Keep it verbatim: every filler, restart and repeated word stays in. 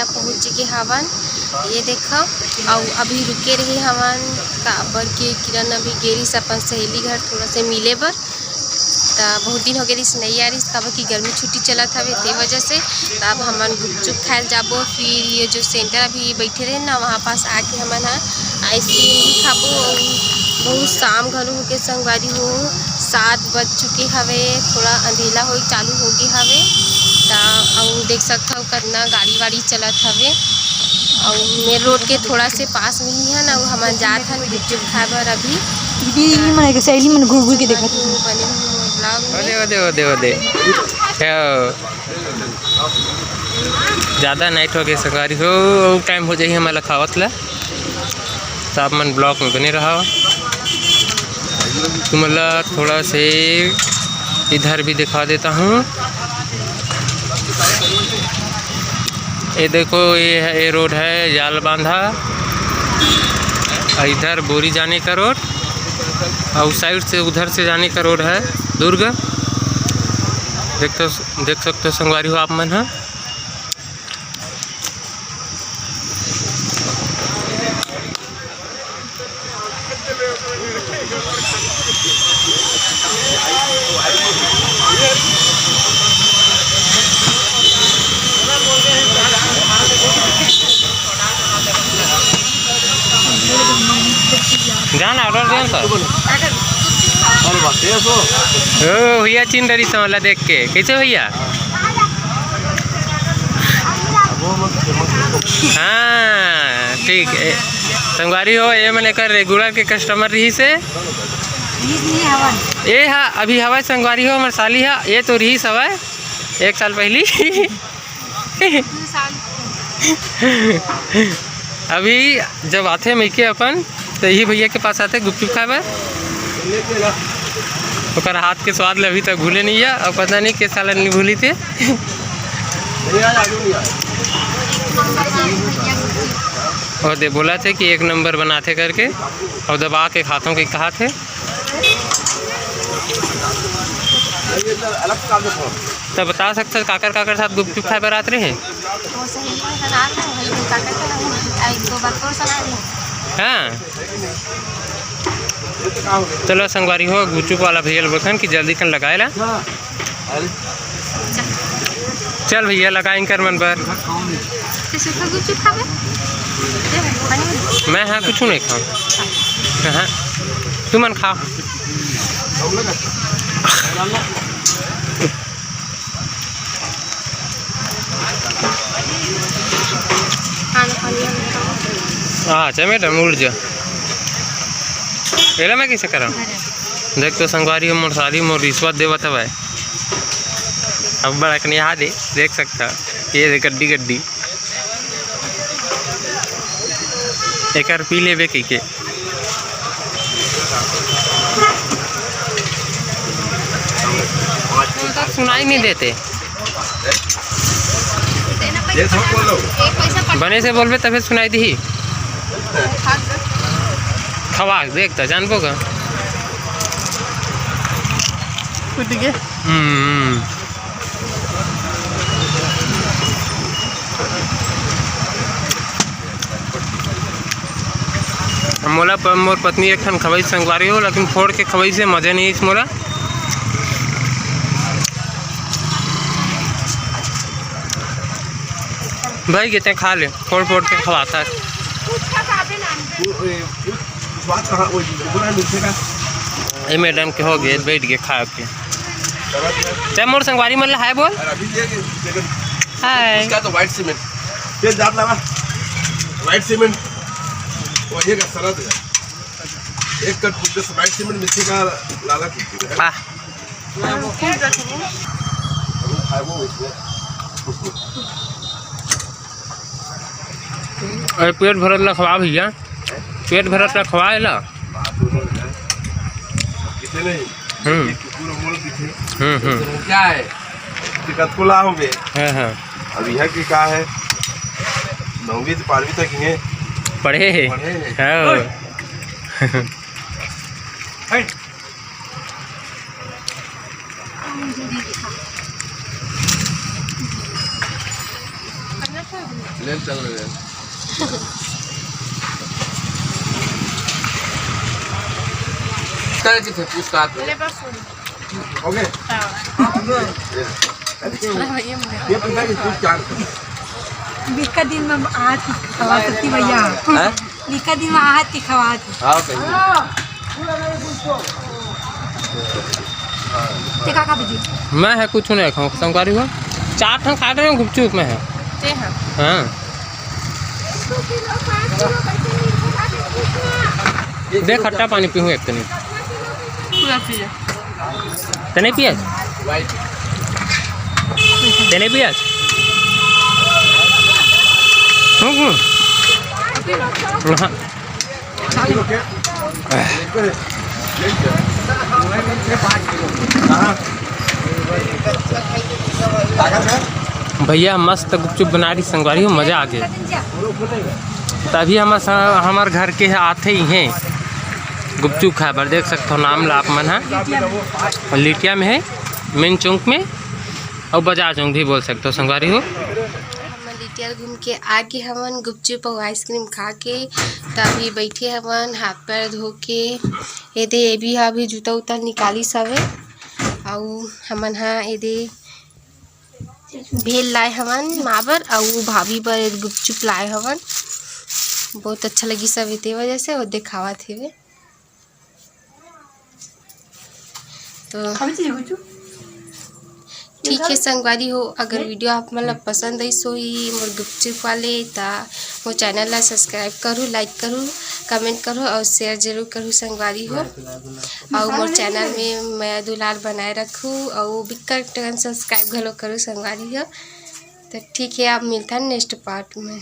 पहुँच चुके हवन। ये देखो, अउ अभी रुके रहे हवन, काबर के किरण अभी गे रहिस अपन सहेली घर थोड़ा से मिले बर। त बहुत दिन हो गए रहिस, नहीं आ रहिस, काबर कि गर्मी छुट्टी चलत हवे, ते वजह से। त अब हमन गुपचुप खाए जाबो, फिर ये जो सेंटर अभी बैठे रहे ना, वहाँ पास आके हमन ह आइसक्रीम भी खाबो। अउ बहुत शाम घलो होगे संगवारी हो, सात बज चुके हवे, थोड़ा अंधेला होए चालू होगे हवे। त अउ देख सकथव कतना गाड़ी वाड़ी चलत हवे। अउ मेन रोड के थोड़ा से पास में ही है ना, वो हमन जात हन गुपचुप खाए बर अभी। दीदी, ई मन के सहेली मन घूर घूर के देखत हे। बने रहो vlog में। ओदे, ओदे, ओदे, ओदे। हाँ। ज़्यादा नाइट हो गए संगवारी हो, टाइम हो जाही हमला खावत ला। तो आप मन ब्लॉग में बने रहो। तुमला थोड़ा से इधर भी दिखा देता हूँ। ये देखो, ये है, ये रोड है जाल बांधा, और इधर बोरी जाने का रोड, और उस साइड से, उधर से जाने का रोड है दुर्ग। देख तो, देख सकते हो संगवारी हो आप मन ह। जान ऑर्डर देन सर। अरे बाप रे, सो। ओ भैया, चिन्ह डरी समला देख के। कैसे भैया? हाँ, ठीक है। संगवारी हो, ये मन एकर रेगुलर के कस्टमर रहिस हे। ये हा अभी हवय संगवारी हो, हमर साली हा, ये तो रहिस हवय एक साल पहली। अभी जब आथे मइके अपन, तो यही भैया के पास आथे गुपचुप खाए बर। ओकर हाथ के स्वाद ले अभी तक भूले नहीं है, और पता नहीं के साल नहीं भूली थे। और दे बोला थे कि एक नंबर बनाथे करके, और दबा के खाथों के कहा थे। तब बता सकते काकर काकर साथ गुपचुप खाए बर आत रहे? वो सहेली के साथ आत रहे, वही दो काकर के रहे, एक दो बार तोर साथ आए रहे। हाँ। चलो संगवारी हो, गुपचुप वाला भैया ल बोलथन कि जल्दी कन लगाए ला। चल भैया, लगा इनकर मन बर। तो सूखा गुपचुप खाबे? दे, पानी में। मैं हाँ कुछ नहीं खाऊँ। हाँ, तू मन खा। हाँ, अच्छा मैडम, उठ जा। एला मैं कैसे करा? देख तो संगवारी हो, मोर साली मोर रिश्वत देवत हवय। अब बड़ा कनिहा दे, देख सकता, ये दे गड्डी गड्डी। एकर पी लेबे कहिके। सुनाई नहीं देते। बने से बोलबे तबे सुनाई दिही। खवा देख त जानबो का। फूट गे। हम्म। मोला प-, मोर पत्नी एक ठन खवाई संगवारी हो, लेकिन फोड़ के खवाई से मजा नहीं आइस मोला। भाई के ते खा ले, फोड़ फोड़ के खवाता है। ए मैडम के हो गए, बैठ के खा के। ते मोर संगवारी मन ला हाय बोल। हाय। इसका तो व्हाइट सीमेंट। ये जात लावा। White cement. वो ये का सरद है। एक कट पूछ व्हाइट सीमेंट मिक्सी का लाला की है। हाँ। अरे पेट भरत ला खवा भैया, पेट भरत ला खवा एला। कितने नहीं? हम्म। पूरा मोल दिखे। हम्म, हम्म। तो क्या है? दिक्कत को ला हो गए। हाँ, हाँ। अब यह कि का है? नौवीं से बारहवीं तक ही है। पढ़े है। पढ़े है। हाँ। ओए। हट। ले चल रहे हैं। चल, किथे पूछताछ। ले बस। हो गए? हाँ। ये पैसा की पूछताछ। बिका दिन में आज खवात थी भैया। हैं? बिका दिन में आज की खवात। हाँ, सही। ते का का बजी? मैं है कुछ नहीं खाऊँ, संगवारी हो। चार ठन खा रहे हो गुपचुप में है। ते हैं। हाँ। दे खट्टा पानी पीहूँ एक तनी। पूरा पी ले। ते नहीं पियस? ते नहीं पियस? हम्म, हम्म। हाँ। भैया मस्त गुपचुप बना रही संगवारी हो, मजा आ गया। तभी हम, हमार घर के आते ही हैं गुपचुप खाए बर। देख सकते हो नाम ला आप मन हा, लिटिया में है, मेन चौक में, और बाजार चौक भी बोल सकते हो संगवारी हो। हमन लिटिया घूम के आगे हवन, गुपचुप अउ आइसक्रीम खा के। त अभी बैठे हवन, हाथ पैर धो के। एदे एबी हा अभी जूता उता निकालिस हवे। अउ हमन हा एदे भेल लाए हवन माँ बर, अउ भाभी बर एदे गुपचुप लाए हवन। बहुत अच्छा लगिस हवे, ते वजह से वो देखावत हेवे। तो खाबे चीज कुछ? ठीक है संगवारी हो, अगर वीडियो आप मन ला पसंद आइस होही मोर गुपचुप वाले, त मोर चैनल ला सब्सक्राइब करू, लाइक करू, कमेंट करू और शेयर जरूर करू संगवारी हो। और मोर चैनल में मया दुलार बनाए रखू और बिक्कट टन सब्सक्राइब घलो करू संगवारी हो। तो ठीक है, आप मिलथन नेक्स्ट पार्ट में।